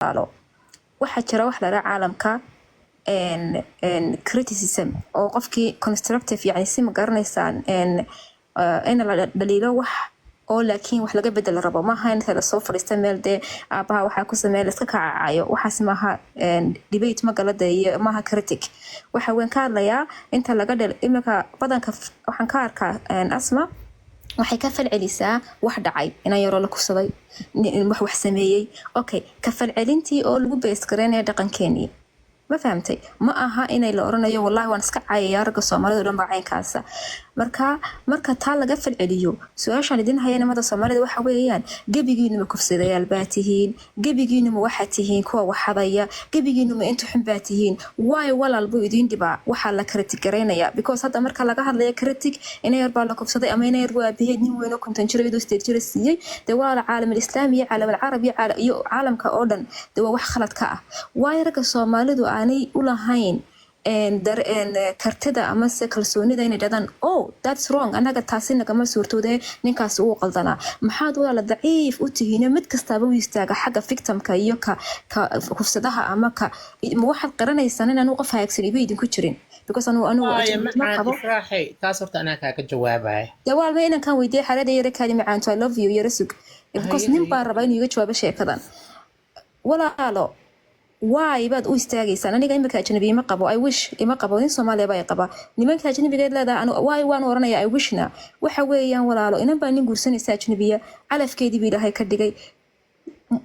Walaalo, waxaa jira wax la caalamka criticism oo qofkii constructive, yani si, ma garanaysaan, in la dhaliilo wax oo laakiin wax laga bedel rabo. Maaha inta lasoo fadhiista meel dee aabaha waxaa ku sameeya laiska kacacayo. Waxaas maaha debate, ma galada iyo maaha critic. Waxa weyn ka hadlayaa inta laga dhal iminka badanka waxaan ka arkaa Asma waxay ka falcelisaa wax dhacay, inan yaroo la kufsaday, wax sameeyey. Okay, ka falcelintii oo lagu base gareynaya dhaqankeenii, ma fahamtay? Ma aha inay la oranayo wallahi waan iska caayaya, ragga Soomaalida o dhan baa caynkaasa. Marka taa laga falceliyo, su-aashaan idin haya nimada Soomaalida waxa weeyaan: gebigiinuma kufsadayaal baa tihiin? Gebigiinuma waxaa tihiin kuwa waxadaya? Gebigiinuma inta xun baa tihiin? Waayo walaal buu idiin dhibaa waxaa la critic garaynaya, because hadda marka laga hadlaya critic, ina yar baa la kufsaday ama ina yar waa aabaheed nin weyn oo 50 jiro iyadoo 8 jiro siiyey. Dee walaal, caalam alislaami iyo caalam alcarabi iyo caalamka oo dhan dee waa wax khalad ka ah. Waayo ragga Soomaalidu aanay u lahayn kartida amase kalsoonida inay dhahdaan, "Oh, that's wrong, annaga taasi nagama suurtoode, ninkaasi uu qaldanaa"? Maxaad walaala daciif u tihiin? Mid kastaaba u istaaga xagga victimka iyo ka kufsadaha ama ka ma waxaad qaranaysaan in anu qof hagaagsan iba idinku jirin, because anu Waayo ma macaan qabo. Ifraaxay, taas horta anaa kaaga jawaabaya. Dee waalma inankan weydiiyay xaalada yara kaadi macaanto. I love you, yara sug, because Haye, nin haye. baa rabaa inuu iga jawaabo sheekadan. Walaalo, waay baad u istaagaysaan? Aniga imika ajnabi ima qabo. I wish ima qabo, nin Soomaaliya baa i qaba. Nimanka ajnabigeed leedahay anu waay waan oranaya I wishna. Waxa weeyaan walaalo, inan baa nin guursanaysa ajnabiya, calafkeedii buu Ilaahay ka dhigay.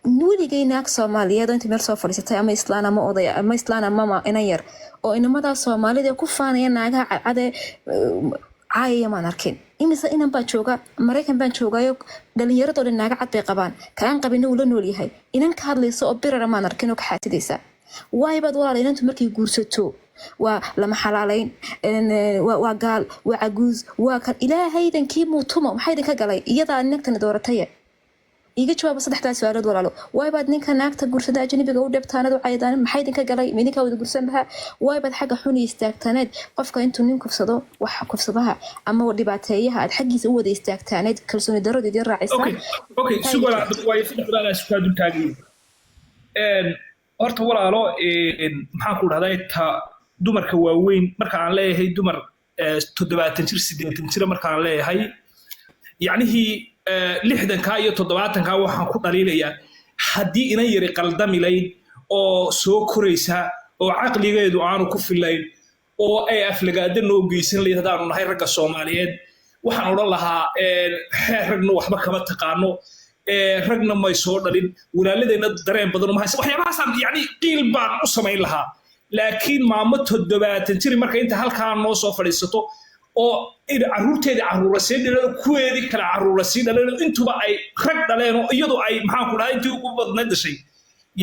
Weligay naag Soomaaliyeed oo inta meel soo fadhiisatay, ama islaan ama oday ama islaan amama inan yar oo inamadaa Soomaalida ku faanaya naagaha cadcade caayaya maan arkin. Imise inan baa jooga? Maraykan baan joogaayo, dhalinyaradoo dhan naaga cad bay qabaan, kaan qabina uu la nool yahay. Inan ka hadlaysa oo birara maan arkin oo ka xaasidaysa. Waay baad walaal inantu markay guursato waa lama xalaalayn, waa gaal, waa caguuz, waa kan ilaahaydankii muutumo? Maxaa idinka galay? Iyadaa nagtani doorataya. Iiga jawaaba saddexdaa su-aalood, walaalo. Waay baad ninka naagta guursada ajnabiga u dhebtaanad u caydaan? Maxaa idinka galay? Ma idinkaa wada guursan lahaa? Waay baad xagga xun istaagtaaneed qofka intuu nin kufsado, wax kufsadaha ama dhibaateeyaha aad xaggiisa u wada istaagtaaneed kalsooni darradu idin raacisaa? Okay, si walaal waayo saddexdaada isku kaa dultaagay. Horta walaalo, maxaan ku dhahday, ta dumarka waaweyn marka aan leeyahay dumar 70 jir, 80 jira marka aan leeyahay, yacnihii 60-kaa iyo 70-kaa waxaan ku dhaliilayaa haddii inan yari qaldami layd oo soo koraysa oo caqligeedu aanu ku filayn oo ay aflagaado noo geysan layd, haddaanu nahay ragga Soomaaliyeed, waxaan odhan lahaa xeer ragna waxba kama taqaano, ragna may soo dhalin, walaaladeenna dareen badan uma haysa, waxyaabahaasaan yacni qiil baan u samayn lahaa. Laakiin maamo 70 jiri marka inta halkaa noo soo fadhiisato oo caruurteedii caruura sii dhaleen, kuweedii kale caruura sii dhaleen, intuba ay rag dhaleen oo iyadu ay, maxaan ku dhahay, intii ugu badnayd dhashay,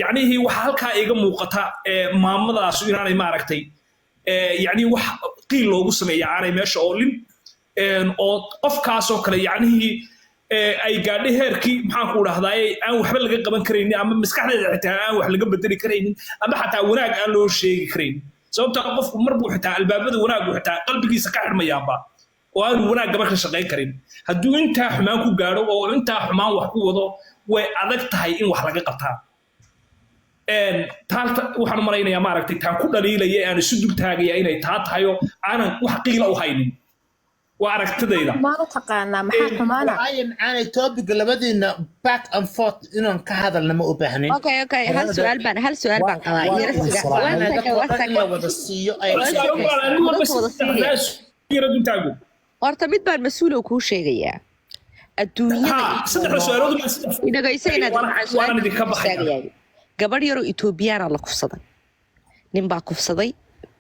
yacnihii waxaa halkaa iga muuqata maamadaasu inaanay, maaragtay, yacni wax qiil loogu sameeya aanay meesha oolin, oo qofkaasoo kale yacnihii ay gaadhay heerkii, maxaan ku dhahdaa, aan waxba laga qaban karaynin ama maskaxdeeda xitaa aan wax laga bedeli karaynin ama xataa wanaag aan loo sheegi karaynin, sababtoo qofku mar buu xitaa albaabada wanaaggu xitaa qalbigiisa ka xidhmayaanba oo aanu wanaaggaba ka shaqayn karin. Hadduu intaa xumaan ku gaadho oo intaa xumaan wax ku wado, way adag tahay in wax laga qabtaa. Taata waxaan u malaynayaa, maaragtay, taan ku dhaliilaya aan isu dul taagaya inay taa tahay oo aanan wax qiila u haynin, waa aragtidayda. Xumaan u taqaanaa? Maxaa xumaana? Waayo macaanay, topic-ga labadiina back and forth inaan ka hadalna ma u baahnin. Okay, hal su'aal baan qabaa. Yara suga. One second, one in la second. wada siiyo ay One second. Walba Dadka wada siiya. yara dul taago. Horta mid baan mas-uul oo kuu sheegayaa adduunyada. Ha, saddexda su-aalood baan saddex Idhagayso inaad Waana su'aal idinka baxaya. istaagayaa. Gabadh yaroo Etoobiyaana la kufsaday, nin baa kufsaday.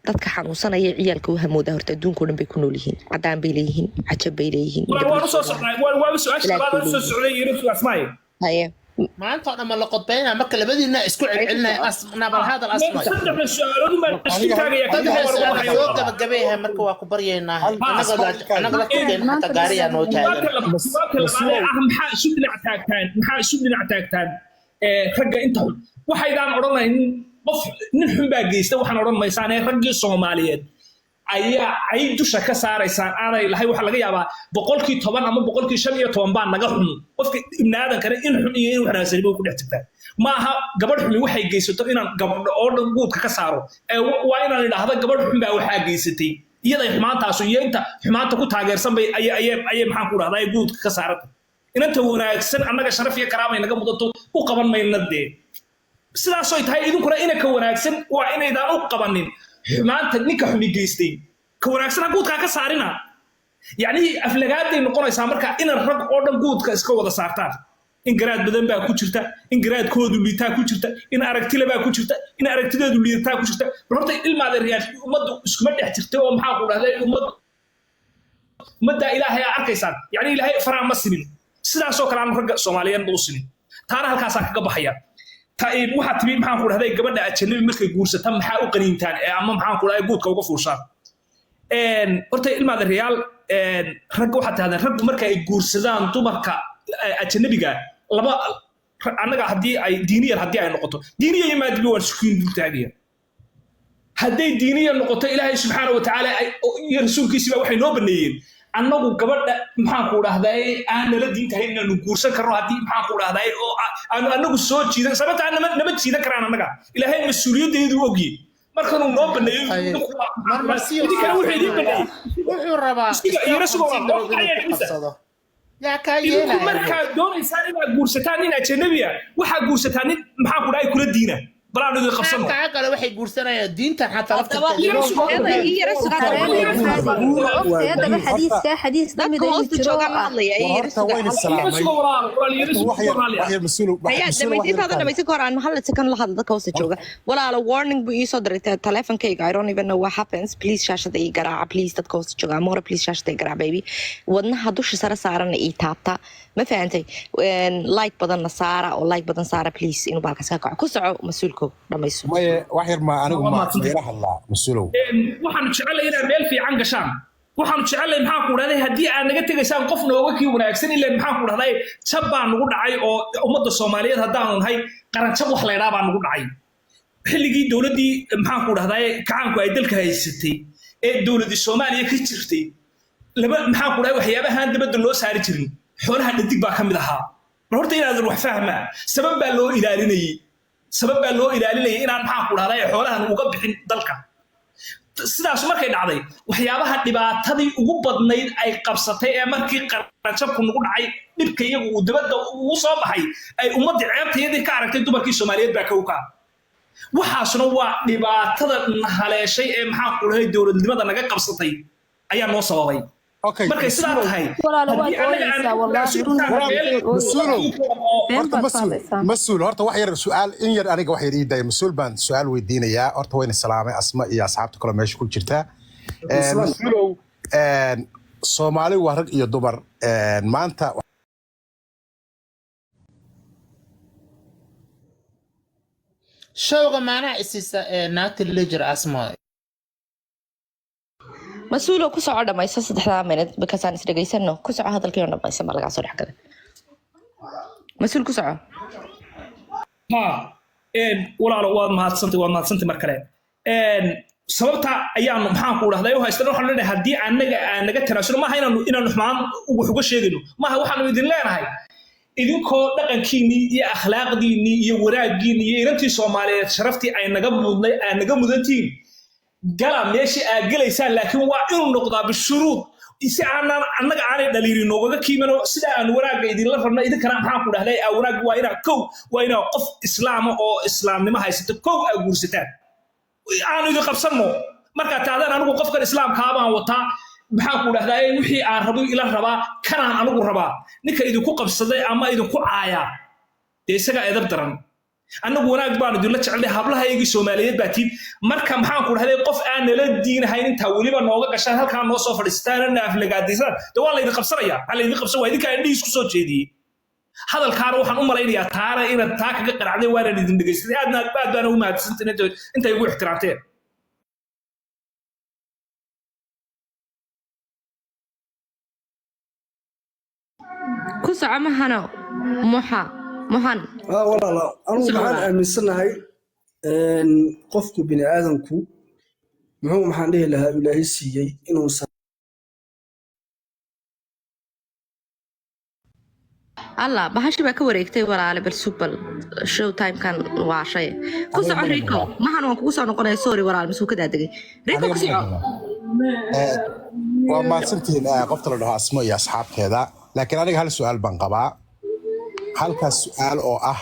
Dadka xanuunsanaya ciyaalka u hamooda horta adduunka o dhan bay ku nool yihiin. Cadaan bay leeyihiin, cajab bay leeyihiin. Waan usoo socnaa, waaba su-aasha labaad aan usoo socday, yara sugaasmaaye. Haye. Maanta oo dhan ma la qodbaynaa? Marka labadiina isku celcelinaya, nabal hadal, Asma. Saddexda su-aalood baan isku taagaya, kadib Saddex waan uga su'aal baxaya. soo gabagabeeyahay, marka waa ku baryaynaa. Annaga laftirkeena xataa gaariyaa noo taagan. Jawaabta labaad ee ah maxaa isu dhinac taagtaan, maxaa isu dhinac taagtaan ragga inta xun? Waxaydaan odhanaynin qof nin xun baa geysta, waxaan odhan maysaan ee raggii Soomaaliyeed. Ayaa ay dusha ka saaraysaan aanay lahay. Waxaa laga yaabaa 10% ama 15% baa naga xun. Qofka ibni aadankana in xun iyo in wanaagsan bay ku dhex jirtaa. Maaha gabadh xumi waxay geysato inaan gabdho oo dhan guudka ka saaro, ee waa inaan idhaahdo gabadh xun baa waxaa geysatay, iyaday xumaantaasu iyo inta xumaanta ku taageersan bay ayay maxaan ku dhahdaa guudka ka saarata. Inanta wanaagsan annaga sharaf iyo karaamay naga mudanto, u qaban mayna. Dee sidaasoo tahay, idinkuna ina ka wanaagsan waa inaydaan u qabanin xumaanta ninka xumi geystay. Ka wanaagsan ha guudkaa ka saarina. Yacni aflagaaday noqonaysaa marka inaad rag oo dhan guudka iska wada saartaan. In garaad badan baa ku jirta, in garaadkoodu liitaa ku jirta, in aragtile baa ku jirta, in aragtideedu liidataa ku jirta. Bal horta ilmaada riyaal, ummaddu iskuma dhex jirta oo maxaa ku dhahday ummaddaa Ilaahay aa arkaysaan. Yacni Ilaahay faraa ma simin, sidaasoo kale aan ragga Soomaaliyeedna u simin. Taana halkaasaa kaga baxaya. Ta waxaa timi maxaan ku dhahday gabadha ajanabi markay guursata maxaa u qaniintaan ee ama maxaan ku dhahday guudka uga fuushaan? Horta ilmaada riyaal, ragga waxaad tahdeen raggu marka ay guursadaan dumarka ajanabiga laba annaga haddii ay diiniyan, haddii ay noqoto diiniya iyo maadibi, waan sukiin dul taagaya. Hadday diiniya noqoto, Ilaahay subxaana wa tacaala iyo rasuulkiisiba waxay noo baneeyeen annagu gabadha maxaan ku dhahday aan nala diintahay inaanu guursan karno, haddii maxaan ku dhahday oo aanu annagu soo jiidan. Sababta aan nama jiidan karaan annaga, Ilaahay mas-uuliyaddeedu ogyi markanuu noo baneeyo. Marmarsiyo Idinkana wuxuu idiin baneeyey wuxuu rabaa Yara sugo, Stockholm syndrome inuu ku qabsado. Yaa kaa idinku yeelaya? Markaad doonaysaan inaad guursataan nin ajanabi ah, waxaa guursataan nin maxaan ku dhahay kula diina. Bal aan idin qabsano. Kaa kale waxay guursanayaan diintan xataa Haddaba, laftirkeeda. ii yara sugaa. Ogtay haddaba xadiiska xadiis la mid Dadka inuu hoosta jiro joogaan oo ma ah hadlaya, ii War yara horta sugaa. wayna Yara salaamay. sugo walaal, walaal, yara Horta sugo wax yar walaal. Wax yar mas-uul Hayaa mas-uul wax yar dhamaysintaada taada. Dhamaysin ka hor aan hal second la hadlo dadka hoosta jooga. Walaalo, warning buu iisoo diray taleefankayga. I don't even know what happens. Please shaashada ii garaaca, please. Dadka hoosta jooga, Amora, please shaashada ii garaaca, baby. Wadnaha dusha sare saarana ii taabta, ma fahantay? Like badanna saara oo like badan saara, please, inuu baalkaas ka kaco. Ku soco, mas-uulko, dhamayso. Maye, wax yar ma anigu Waa ma mahadsantay. mayra hadlaa, mas-uulow? Waxaanu jecelnay inaad meel fiican gashaan. Waxaanu jecelnay maxaan ku dhahday haddii aad naga tegaysaan qof nooga kii wanaagsan. Ileen maxaan ku dhahday jab baa nagu dhacay oo ummadda Soomaaliyeed haddaanu nahay qaranjab wax laydhaa baa nagu dhacay xilligii dowladdii maxaan ku dhahday kacaanku ay dalka haysatay ee dowladdii Soomaaliya ka jirtay. Laba maxaan ku dhahay waxyaabahaan dabadda loo saari jirin xoolaha dhadig baa ka mid ahaa. Bal horta inaadan wax fahmaa, sabab baa loo ilaalinayey, sabab baa loo ilaalinayay inaan maxaan ku dhahday xoolahan uga bixin dalka. Sidaas markay dhacday, waxyaabaha dhibaatadii ugu badnayd ay qabsatay ee markii qaranjabku nagu dhacay, dhibka iyagu uu dibadda ugu soo baxay, ay ummaddii ceebtayadii ka aragtay, dumarkii Soomaaliyeed baa kowka. Waxaasna waa dhibaatada na haleeshay ee maxaan ku dhahay dowladnimada naga qabsatay ayaa noo sababay. Okay. Markay sidaa tahay, Walaalo, waad haddii annaga aan ooyeysaa, wallaahi, run Mas-uulow. Been Horta baad ku mas-uul hadlaysaa. Mas-uul, horta wax yar su'aal in yar aniga wax yar ii daya. Mas-uul baan su'aal weydiinayaa. Horta wayna salaamay Asma iyo asxaabta kale meesha ku jirta. Mas-uulow, Soomaali waa rag iyo dumar. Maanta Showga maanaa isiisa ee naagta la jira Asma. Mas-uulo, ku soco, dhamayso saddexdaa minute because aan isdhegaysano. Ku soco hadalkii oo dhamaysan baa lagaa soo dhex galay. Mas-uul, ku soco. Ha, walaalo, waad mahadsantay, waad mahadsantay mar kale. Sababta ayaanu maxaan ku dhahday u haystan, waxaanu leenahay haddii annaga aan naga tanaasulo, maaha inaanu xumaan wax uga sheegayno, maaha. Waxaanu idin leenahay idinkoo dhaqankiinnii iyo akhlaaqdiinnii iyo wanaaggiinnii iyo inantii Soomaaliyeed sharaftii ay naga mudnay aad naga mudantihiin, gala meeshii aad gelaysaan, laakiin waa inuu noqdaa bishuruud si aanan annaga aanay dhaliilin noogaga kiimano. Sida aan wanaagga idinla rabno, idinkana maxaan ku dhahday aa wanaag waa inaa kow, waa inaa qof islaama oo islaamnimo haysato kow aa guursataan. Aanu idin qabsanno markaa taadaan anigu qofkan islaamkaa baan wataa, maxaan ku dhahdaa wixii aan rabo ila rabaa, kanaan anigu rabaa. Ninka idinku qabsaday ama idinku caayaa dee isagaa edab daran. Annagu wanaag baanu idinla jecelnay, hablahaygii Soomaaliyeed baa tiin. Marka maxaan ku dhahday qof aan nala diinahayn intaa weliba nooga gashaan, halkaa noo soo fadhiistaan, naaflagaadaysaan, dee waa laydin qabsanaya. Maxaa laydin qabsan? Waa idinkaa indhihiis ku soo jeediyey hadalkaana. Waxaan u malaynayaa taana inaad taa kaga qanacday, waanaan idin dhegaystay, aadna aad baana u mahadsantiin intay igu ixtiraamteen. Ku soco, mahano muxa muxan. Walaalo, anugu Ku soco waxaan walaal. aaminsanahay qofku bini aadamku Muxuu, maxaan dhihi lahaa, Ilaahay siiyey inuusan Allah, bahashi baa ka wareegtay walaale. Bal sug, bal show timekan waa shay ku Aniga soco. ma Rico maqlaa. Mahan waan kugu soo noqonaya. Sorry walaal, masuu ka daadegay Rico. Aniga Ku ma soco. maqlaa. Waa mahadsantihiin, qofta la dhaho Asmo iyo asxaabteeda, laakiin aniga hal su-aal baan qabaa. Halkaas su-aal oo ah,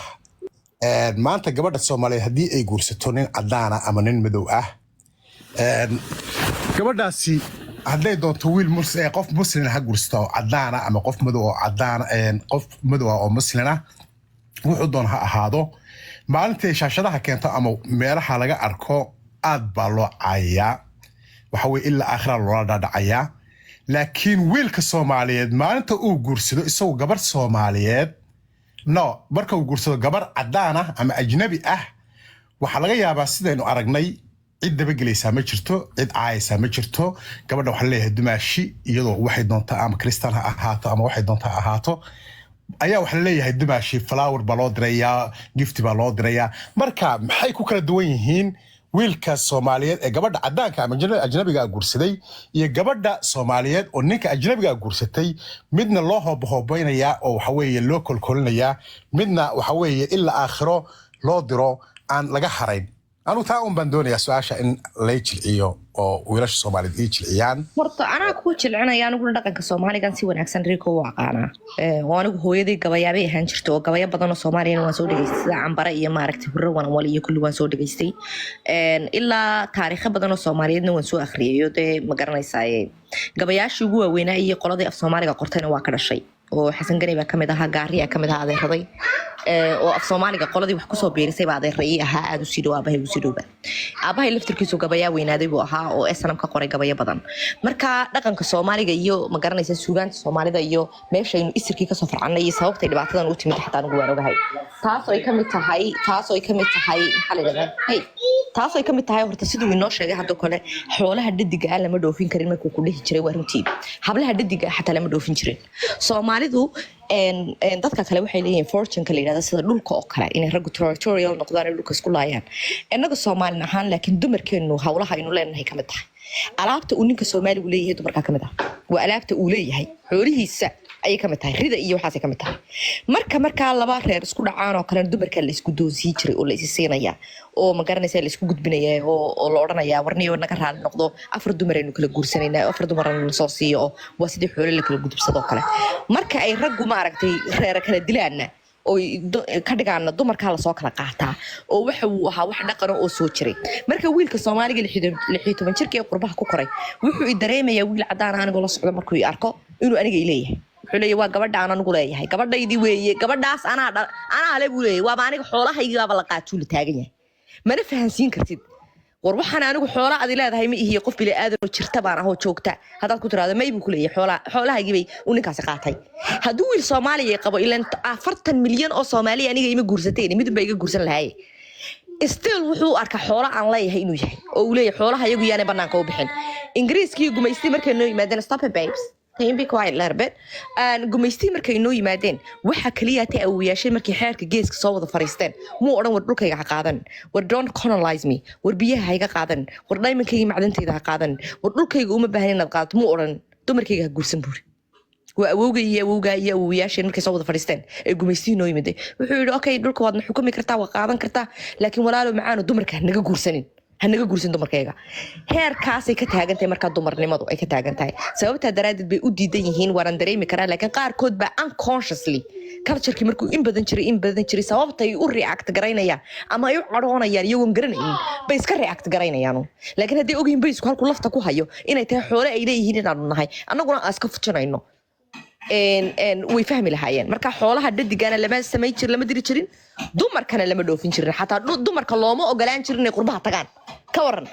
maanta gabadha Soomaaliyeed haddii ay guursato nin cadaana ama nin madow ah, gabadhaasi hadday doonto wiil qof muslin ha guursato oo cadaana ama qof madow oo cadaana, qof madow ah oo muslin ah, wuxuu doon ha ahaado, maalintay shaashadaha keento ama meelaha laga arko aad baa loo caayayaa, waxa weye ilaa aakhira loola dhaadhacayaa. Laakiin wiilka Soomaaliyeed maalinta uu guursado isagu gabar Soomaaliyeed, no, marka uu guursado gabar cadaan ah ama ajnabi ah, waxaa laga yaabaa, sidaynu aragnay, cid dabagelaysaa ma jirto, cid caayaysaa ma jirto. Gabadha waxaa leeyahay dumaashi, iyadoo waxay doontaa ama Kristan ha ahaato ama waxay doontaa ha ahaato, ayaa waxaa leeyahay dumaashi, flower baa loo dirayaa, gift baa loo dirayaa. Marka maxay ku kala duwan yihiin wiilka Soomaaliyeed ee gabadha cadaanka ama ajnabiga guursaday iyo gabadha Soomaaliyeed oo ninka ajnabiga guursatay? Midna loo hoobahoobaynayaa oo waxa weeye loo kolkolinayaa, midna waxa weeye ilaa aakhiro loo diro aan laga harayn. Anu taa un baan doonayaa su-aasha in lay jilciyo oo wiilasha Soomaaliyeed ii jilciyaan. Horta anaa kuu jilcinaya. Aniguna dhaqanka Soomaaligan si wanaagsan, Rico, u aqaanaa. Oo anigu hooyaday gabayaabay ahaan jirta oo gabayo badan oo Soomaaliyana waan soo dhegaystay, sida Cambare iyo maaragtay Hurre Wanwal iyo kulli waan soo dhegaystay. Ilaa taariikho badan oo Soomaaliyeedna waan soo akhriyay. Dee ma garanaysaa, gabayaashii ugu waaweynaa iyo qoladii af Soomaaliga qortayna waa ka dhashay, oo Xasan Ganey baa kamid ahaa, Gaariyaa kamid ahaa adeeraday, oo af Soomaaliga qoladii wax kusoo biirisay baa adeera ii ahaa, aada usii dhow aabahay, usii dhowba. Aabahay laftirkiisu gabayaa weynaaday buu ahaa oo SNM ka qoray gabayo badan. Marka dhaqanka Soomaaliga iyo, ma garanaysa, suugaanta Soomaalida iyo meeshaynu isirkii kasoo farcannay iyo sababtay dhibaatadan u timid xataa anigu waan ogahay. Taasoo ay kamid tahay, maxaa la yidhahdaa, hey, taasoo ay kamid tahay horta siduu inoo sheegay hadda kale, xoolaha dhadiga ah lama dhoofin karin markuu ku dhihi jiray, waa runtii. Hablaha dhadiga ah xataa lama dhoofin jirin Soomaalidu. Dadka kale waxay leeyihiin fortuneka la yidhahda, sida dhulka oo kale, inay raggu territorial noqdaan ay dhulka isku laayaan. Innaga Soomaalin ahaan laakiin dumarkeenu hawlaha aynu leenahay kamid tahay. Alaabta uu ninka Soomaaligu leeyahay dumarkaa kamid ah, waa alaabta uu leeyahay, xoolihiisa ayay kamid tahay, rida iyo waxaasay kamid tahay. Marka markaa laba reer isku dhacaan oo kalena dumarkaa la isku doonsiin jiray oo la isi siinaya oo, ma garanaysa, la isku gudbinaya oo la odhanaya, warniyo naga raali noqdo, afar dumar aynu kala guursanaynaa, afar dumarna lasoo siiyo, oo waa sidii xoolo la kala gudubsadoo kale. Marka ay raggu, maaragtay, reera kala dilaanna oy ka dhigaana, dumarkaa lasoo kala qaataa, oo waxa uu ahaa wax dhaqano oo soo jiray. Marka wiilka Soomaaliga 16 jirka ee qurbaha ku koray wuxuu i dareemayaa wiil cadaan ah anigoo la socdo markuu i arko inuu aniga i leeyahay. Wuxuu leeyahay, waa gabadha aan anigu leeyahay, gabadhaydii weeye, gabadhaas anaa anaa le buu leeyahay, waaba aniga xoolahaygii baaba la qaatuu la taagan yahay. Mana fahansiin kartid, war waxaan anigu xoola adi leedahay ma ihiye, qof bili aadan oo jirta baan ahoo joogta. Haddaad ku tiraahdo may buu ku leeyahay, xoolahaygii bay uu ninkaasi qaatay. Hadduu wiil Soomaaliya qabo, ilan 40 milyan oo Soomaaliya aniga ima guursateen, midun baa iga guursan lahaaye, still wuxuu u arkaa xoolo aan leeyahay inuu yahay oo uu leeyahay xoolaha iyagu yaanay banaanka u bixin. Ingiriiskii gumaystii markay noo yimaadeen, stop it babes, can you be quiet a little bit? Gumaystii markay noo yimaadeen, waxa kaliya tay awowayaasheen markay xeerka geeska soo wada fariisteen muu odhan, war dhulkayga ha qaadan, war don't colonize me, war biyaha ha iga qaadan, war diamondkayga macdantayda ha qaadan, war dhulkayga uma baahan inaad qaadato, muu odhan. Dumarkayga ha guursan buuri. Waa awowga iyo awowga iyo awowayaasheen markay soo wada fadhiisteen ee gumaystii noo yimiday, wuxuu yidhi, okay, dhulka waadna xukumi kartaa, waa qaadan kartaa, laakiin walaalo macaano, dumarka ha naga guursanin, ha naga guursan dumarkayga. Heerkaasay ka taagan tahay. Markaa dumarnimadu ay ka taagan tahay, sababtaa daraaddeed bay u diidan yihiin, waanan dareemi karaa. Laakiin qaarkood baa unconsciously culturekii markuu in badan jiray sababtay u react garaynayaan ama ay u cadhoonayaan iyagoon garanaynin bay iska react garaynayaan. Laakiin hadday ogyihiin baysku halkuu lafta ku hayo inay tahay xoole ay leeyihiin inaanu nahay annaguna aan iska fujinayno, way fahmi lahaayeen. Marka xoolaha dhadigana lama samayn jirin, lama diri jirin, dumarkana lama dhoofin jirin. Xataa dumarka looma ogolaan jirin inay qurbaha tagaan. Ka waran?